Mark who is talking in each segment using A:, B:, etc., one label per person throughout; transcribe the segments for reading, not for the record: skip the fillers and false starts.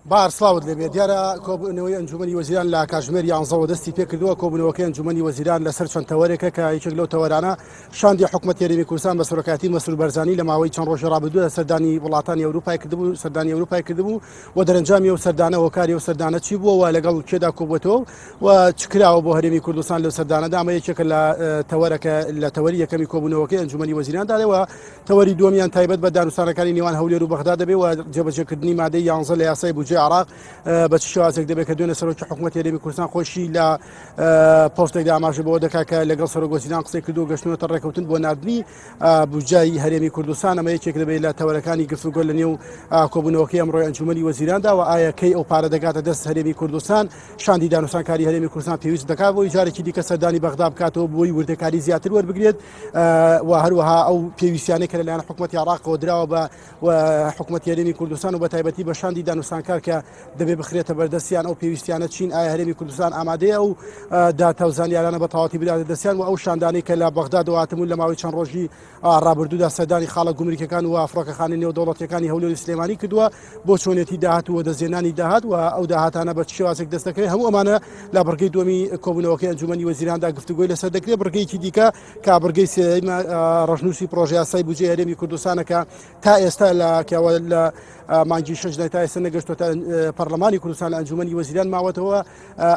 A: بار سڵاوت لێبێ دیارە کۆبوونەوەی ئەنجومەنی وەزیران لە کاتژمێر یانزەوە دەستی پێکردووە کۆبوونەوەکەی ئەنجومەنی وەزیران لەسەر چەند تەوەرێکە کە یەکێک لەو تەوەرانە شاندی حکومەت هەرێمی کوردستان بە سەرۆکایەتی مەسرور بەرزانی لە ماوەی چەند ڕۆژی ڕابردوودا سەردانی وڵاتانی ئەوروپای کردبوو سەردانی ئەوروپای کردبوو و دەرەنجامی ئەو سەردانە هۆکاری ئەو سەردانە چی بووە و لەگەڵ کێدا کۆبووەتەوە و چ کراوە بۆ هەرێمی کوردستان لەو سەردانەدا ئەمە یەکێکە لە تەوەرەکە لە تەوەری یەکەمی کۆبوونەوەکەی ئەنجومەنی وەزیراندا و تەوەری دووەمیان تایبەت بە دانوستانەکانی نێوان هەولێر و بەغدا دەبێت و جێبەجێکردنی مادەی یانزە لە یاسای بودجەی عێراق بە چ شێوازێک دەبێت کە دوێنێ سەرۆکی حکوومەتی هەرێمی کوردستان خۆشی لە پۆستێکدا ئاماژە بەوە دەکات کە لەگەڵ سەرۆک وەزیران قسەی کردو گەشتونەتە ڕێککەوتن بۆ ناردنی بودجای هەرێمی کوردستان ئەمە یەکێک دەبێت لە تەوەرەکانی گفتوگۆ لە نێو کۆبوونەوەکەی ئەمڕۆی ئەنجومەنی وەزیراندا و ئایا کەی ئەو پارە دەگاتە دەست هەرێمی کوردستان شاندی دانوستانکاری هەرێمی کوردستان پێویست دەکات بۆی جارێکی دیکە سەردانی بەغدا بکاتەوە بۆی وردەکاری زیاتر وەربگرێت و هەروەها ئەو پێویستیانەی کە لەلایەن حکوومەتی عراقەوە دراوە بە حکوومەتی هەرێمی کوردستان و بە تایبەتی بە شاندی دانوستانکار کە دەبێ بخرێتە بەردەستیان ئەو پێویستیانە چین ئایا هەرێمی کوردستان ئامادەیە ئەو داتا و زانیارانە بە تەواوەتی بداتە دەستیان و ئەو شاندانەی کە لە بەغدادەوە هاتبوون لە ماوەی چەند ڕۆژی ڕابردوودا سەردانی خاڵە گومرکەکان و فڕۆکەخانە نێودەوڵەتیەکانی هەولێر و سلێمانی کردووە بۆ چۆنێتی داهات و وەدەستهێنانی داهات و ئەو داهاتانە بە چ شێوازێک دەست دەکەوێت هەموو ئەمانە لە بڕگەی دووەمی کۆبوونەوەکەی ئەنجومەنی وەزیراندا گفتوگۆی لەسەر دەکرێت بڕگەیەکی دیکە کە بڕگەی سێیەمە ڕەشنووسی پڕۆژەیاسای بودجەی هەرێمی کوردستانە کە تا ئێستا لە کەوە لە مانگی شەش تا ئێستا نەگەشتۆتە پەرلەمانی کوردستان لە ئەنجومەنی وەزیران ماوەتەوە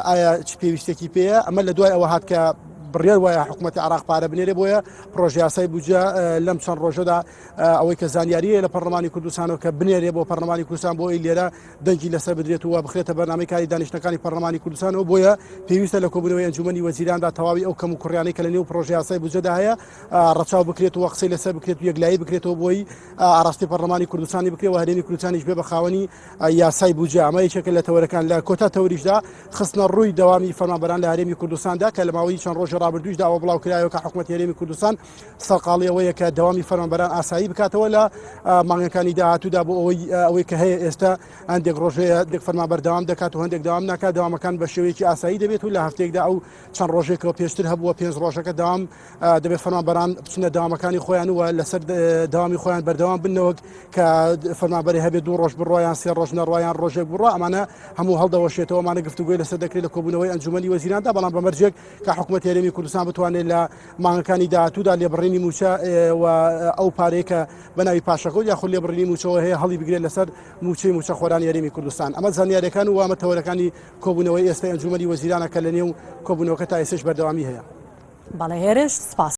A: ئایا چ پێویستێکی پێیە ئەمە لە دوای ئەوە هات کە بڕیار وایە حکوومەتی عراق پارە بنێرێ بۆیە پرۆژیاسای بودجە لەم چەند ڕۆژەدا ئەوەی کە زانیاریە لە پەرلەمانی کوردستانەوە کە بنێرێ بۆ پەرلەمانی کوردستان بۆ ئەوی لێرە دەنگی لەسەر بدرێت و بخرێتە بەرنامەی کاری دانیشتەکانی پەرلەمانی کوردستانەوە بۆیە پێویستە لە کۆبوونەوەی ئەنجومەنی وەزیراندا تەواوی ئەو کەم و کوڕیانەی کە لە نێو پرۆژەیاسای بودجەدا هەیە ڕەچاو بکرێت و قسەی لەسەر بکرێت و یەکلایی بکرێتەوە بۆی ئاراستەی پەرلەمانی کوردستانی بکرێت و هەرێمی کوردستانیش بێ بە خاوەنی یاسای بودجە ئەمە یەکێکە لە تەوەرەکان لە کۆتا تەوریشدا خستنە ڕووی دەوامی فەرمانبەران لە هەرێمی کوردستاندا کە لە ماوەی چەند ڕۆژی ڕابردووشدا ئەوە بڵاو کرایەوە کە حکوومەتی هەرێمی کوردستان سەرقاڵی ئەوەیە کە دەوامی فەرمانبەران ئاسایی بکاتەوە لە مانگەکانی داهاتوودا بۆ ئەوەی ئەوەی کە هەیە ئێستا هەندێک ڕۆژەیە هەندێک فەرمانبەر دەوام دەکات و هەندێک دەوام ناکات دەوامەکان بە شێوەیەکی ئاسایی دەبێت و لە هەفتەیەکدا ئەو چەند ڕۆژێکەوە پێشتر هەبووە پێنج ڕۆژەکە دەوام دەبێت فەرمانبەران بچنە دەوامەکانی خۆیان و لەسەر دەوامی خۆیان بەردەوام بنەوەک کە فەرمانبەری هەبێت دوو ڕۆژ بڕۆیان سێ ڕۆژ نەڕۆیان ڕۆژێک بڕۆ ئەمانە هەموو هەڵدەوەشێتەوە ئەمانە گفتوگۆی لەسەر دەکرێت لە کۆبوونەوەی ئەنجومەنی وەزیراندا بەڵام بە مەرجێک کە حکوومەت هەرێمی کوردستان بتوانێت لە مانگەکانی داهاتوودا لێبڕینی مووچە و ئەو پارەیە کە بە ناوی پاشەکەوت یاخود لێبڕینی مووچەوە هەیە هەڵی بگرێت لەسەر مووچەی مووچەخۆرانی هەرێمی کوردستان ئەمە زانیاریەکان و ئەمە تەوەرەکانی کۆبوونەوەی ئێستای ئەنجومەنی وەزیرانە کە لە نێو کۆبوونەوەکە تا ئێستاش بەردەوامی هەیە.
B: بەڵێ هێرش سپاس.